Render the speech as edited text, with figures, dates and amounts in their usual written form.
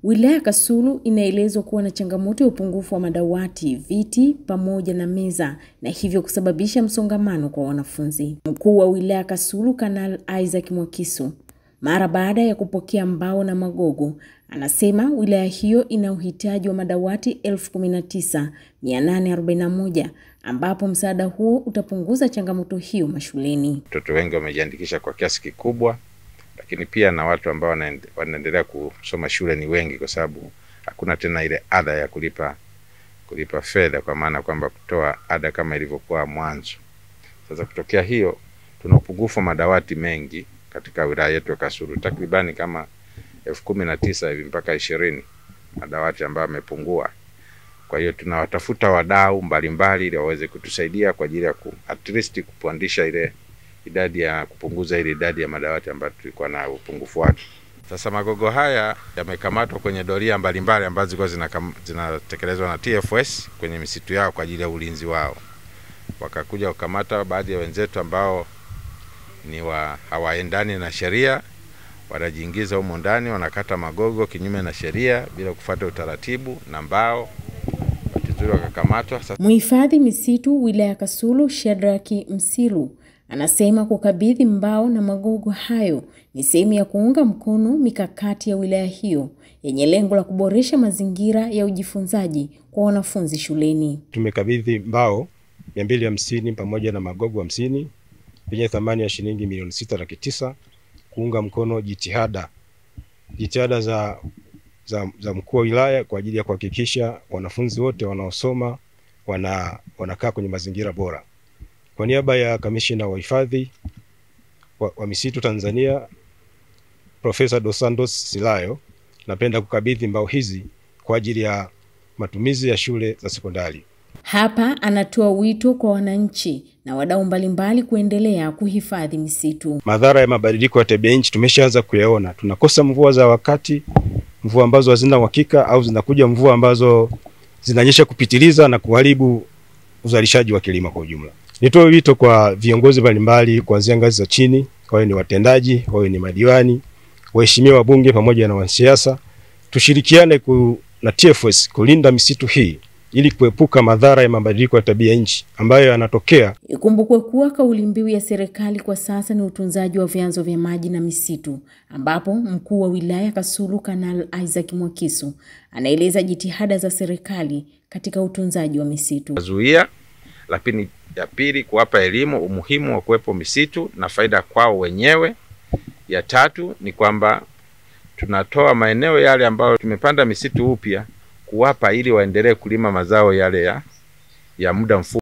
Wilaya Kasulu inaelezwa kuwa na changamoto ya upungufu wa madawati, viti pamoja na meza na hivyo kusababisha msongamano kwa wanafunzi. Mkuu wa Wilaya Kasulu Kanali Isaac Mwakisu, mara baada ya kupokea mbao na magogo, anasema wilaya hiyo ina uhitaji wa madawati 19,841 ambapo msaada huo utapunguza changamoto hiyo mashuleni. Watoto wengi wamejiandikisha kwa kiasi kikubwa, lakini pia na watu ambao wanaendelea kusoma shule ni wengi, kwa sababu hakuna tena ile ada ya kulipa fedha, kwa maana kwamba kutoa ada kama ilivyokuwa mwanzo. Sasa kutokea hiyo, tuna upungufu wa madawati mengi katika wilaya yetu ya Kasulu, takribani kama 19,000 hivi mpaka 20 madawati ambayo yamepungua. Kwa hiyo tunawatafuta wadau mbalimbali ili waweze kutusaidia kwa ajili ya at least kupandisha ile idadi ya kupunguza ile idadi ya madawati ambayo tulikuwa na upungufu wake. Sasa magogo haya yamekamatwa kwenye doria mbalimbali ambazo zilikuwa zinatekelezwa na TFS kwenye misitu yao kwa ajili ya ulinzi wao. Wakakuja kukamata baadhi ya wenzetu ambao ni hawaendani na sheria, wanajiingiza humo ndani, wanakata magogo kinyume na sheria bila kufuata utaratibu na mbao. Wakakamatwa. Mhifadhi misitu wilaya Kasulu Shadraki Msilu anasema kukabidhi mbao na magogo hayo ni sehemu ya kuunga mkono mikakati ya wilaya hiyo yenye lengo la kuboresha mazingira ya ujifunzaji kwa wanafunzi shuleni. Tumekabidhi mbao 250 pamoja na magogo 50 yenye thamani ya shilingi milioni 6.9 kuunga mkono jitihada za mkuu wa wilaya kwa ajili ya kuhakikisha wanafunzi wote wanaosoma wanakaa kwenye mazingira bora. Kwa niaba ya kamishina wa hifadhi wa misitu Tanzania Profesa Dos Santos Silayo, napenda kukabidhi mbao hizi kwa ajili ya matumizi ya shule za sekondari. Hapa anatoa wito kwa wananchi na wadau mbalimbali kuendelea kuhifadhi misitu. Madhara ya mabadiliko ya tabia nchi tumeshaanza kuyaona. Tunakosa mvua za wakati, mvua ambazo hazina uhakika, au zinakuja mvua ambazo zinanyesha kupitiliza na kuharibu uzalishaji wa kilimo kwa ujumla. Nitoe wito kwa viongozi mbalimbali kuanzia ngazi za chini, wawe ni watendaji, wawe ni madiwani, waheshimiwa wabunge pamoja na wanasiasa, tushirikiane na TFS kulinda misitu hii ili kuepuka madhara ya mabadiliko ya tabia nchi ambayo yanatokea. Ikumbukwe kuwa kauli mbiu ya serikali kwa sasa ni utunzaji wa vyanzo vya maji na misitu, ambapo mkuu wa wilaya Kasulu Kanali Isaac Mwakisu anaeleza jitihada za serikali katika utunzaji wa misitu. Zuia, lakini ya pili kuwapa elimu umuhimu wa kuwepo misitu na faida kwao wenyewe. Ya tatu ni kwamba tunatoa maeneo yale ambayo tumepanda misitu upya kuwapa ili waendelee kulima mazao yale ya muda mfupi.